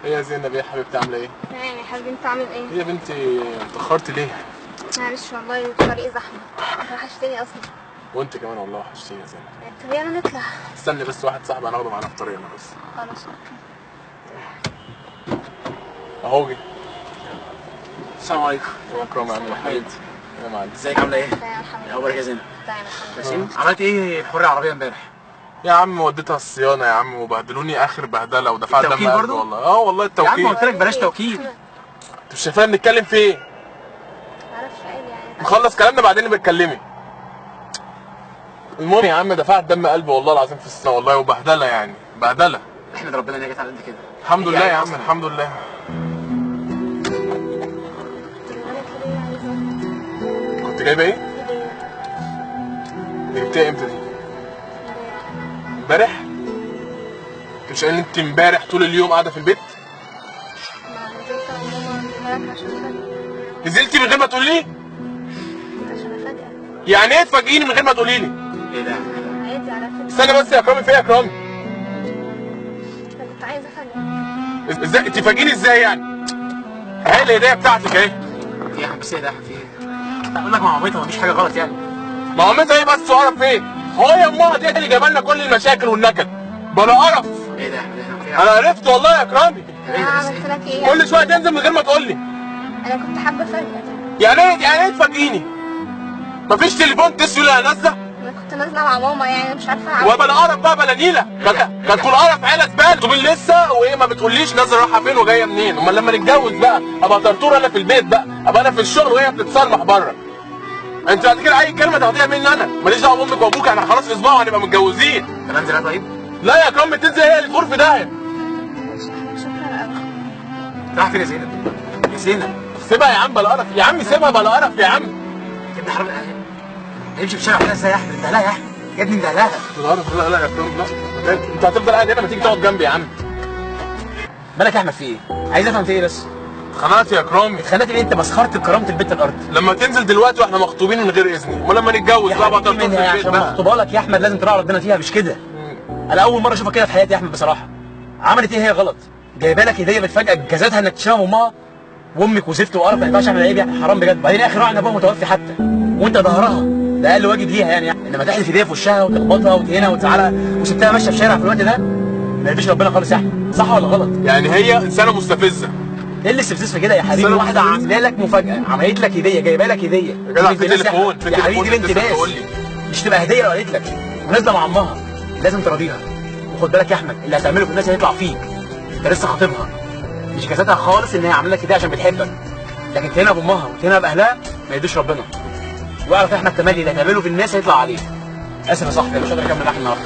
ايه يا زينب يا حبيبتي عامله ايه؟ تمام يا حبيبي، انت عامل ايه؟ ايه يا بنتي اتاخرتي ليه؟ معلش والله الطريق زحمة، انت وحشتني اصلا. وانت كمان والله وحشتيني يا زينب. طب يلا نطلع. استني بس، واحد صاحبي هناخده معانا في طريقنا بس. خلاص okay. اهو جه. السلام عليكم. يا اكرم عامل ايه حبيبتي؟ يا معلم ازيك عامله ايه؟ تمام الحمد لله. اخبارك يا زينب؟ تمام الحمد لله. عملت ايه في حوار العربية امبارح؟ يا عم وديتها الصيانة يا عم وبهدلوني اخر بهدله ودفعت دم قلبي والله. اه والله التوكيل يا عم قلت لك بلاش توكيل. انت مش شايفانا بنتكلم في ايه؟ معرفش ايه يعني. نخلص كلامنا بعدين نبقى اتكلمي. المهم يا عم دفعت دم قلبي والله العظيم في الصيانة والله، وبهدله يعني بهدله. احمد ربنا ان هي جت على قد كده. الحمد لله يا عم الحمد لله. كنت جايبه ايه؟ جبتيها امتى دي؟ امبارح؟ انت مش قايل انت امبارح طول اليوم قاعدة في البيت؟ ما نزلت مع ماما عشان افاجئك. نزلتي من غير ما تقولي لي؟ عشان افاجئك. يعني ايه تفاجئيني من غير ما تقولي لي؟ ايه ده؟ عادي على فكرة. استنى بس يا اكرامي، في ايه يا اكرامي؟ انا كنت عايزه افاجئك. ازاي تفاجئيني ازاي يعني؟ اهي الهدية بتاعتك اهي. في يا حبيبي بس ايه ده؟ في ايه؟ اقول لك مع مامتها مفيش حاجة غلط يعني. مع مامتها ايه بس وقرف ايه؟ هو يا امها دي اللي جايبه لنا كل المشاكل والنكد. بلا قرف. ايه ده؟ انا عرفت والله يا اكرامي. انا عملت لك ايه؟ كل شوية تنزل من غير ما تقول لي. انا كنت حابة افاجئك. يعني ايه يعني ايه تفاجئيني؟ مفيش تليفون تسوي ولا نازله؟ انا كنت نازله مع ماما يعني مش عارفه اعمل. وبلا قرف بقى بلا نيله، كان كل قرف عيله زبالة. طب لسه وايه ما بتقوليش نازله رايحة فين وجاية منين؟ امال لما نتجوز بقى ابقى طرطور انا في البيت بقى، ابقى انا في الشغل وهي بتتصرمح بره. انت بعد كده اي كلمة تاخديها مني انا، ماليش دعوه بامك وابوك، احنا خلاص اسبوع وهنبقى متجوزين. طب انزل انا طيب؟ لا يا اكرم تنزل هي اللي تغور في داهية. شكرا قوي. راح فين يا زينب؟ يا زينب سيبها يا عم بلا قرف يا عم، سيبها بلا قرف يا عم. يا ابن حرام هيمشي في الشارع كده ازاي يا احمد؟ انت لها يا احمد يا ابني، انت لها. بلا قرف. لا لا يا اكرم لا، انت هتفضل قاعد هنا، ما تيجي تقعد جنبي يا عم. مالك يا احمد في ايه؟ عايز افهم في ايه بس؟ اتخنقت يا اكرامي. اتخنقت ليه؟ انت مسخرت بكرامة البيت الارض. لما تنزل دلوقتي واحنا مخطوبين من غير اذني، ولما نتجوز بقى بقى طرطور في البيت بقى. مخطوبه لك يا احمد لازم تراعي ربنا فيها مش كده؟ انا اول مرة اشوفك كده في حياتي يا احمد بصراحة. عملت ايه هي غلط؟ جايبه لك هديه بتفاجئك جزاتها انك تشيلها من امها وامك وزفت وقرف. ما ينفعش اعمل عيب يعني، حرام بجد. بعدين اخر راعي ان ابوها متوفي حتى وانت ظهرها، ده اقل واجب ليها يعني. انما تحلف هديه في وشها وتخبطها وتهينها وتزعلها وسبتها ماشية في شارع في الوقت ده، ما يرضيش ربنا خالص يا احمد. صح ولا غلط؟ يعني هي انسانه مستفزة. ايه اللي استفزاز في كده يا حبيبي؟ واحدة عامله لك مفاجاة، عملت لك هديه، جايبه لك هديه يا جدع. في تليفون، في يا حبيبي دي بنت ناس، مش تبقى هديه لو قالت لك ونازلة مع امها، لازم تراضيها. وخد بالك يا احمد اللي هتعمله في الناس هيطلع فيك. انت لسه خاطبها، مش جازتها خالص ان هي عامله لك هديه عشان بتحبك، لكن تهينها بامها وتهينها باهلها ما يرضيش ربنا. واعرف يا احمد تملي اللي هتعمله في الناس هيطلع عليك. اسف يا صاحبي مش قادر اكمل معاك النهارده.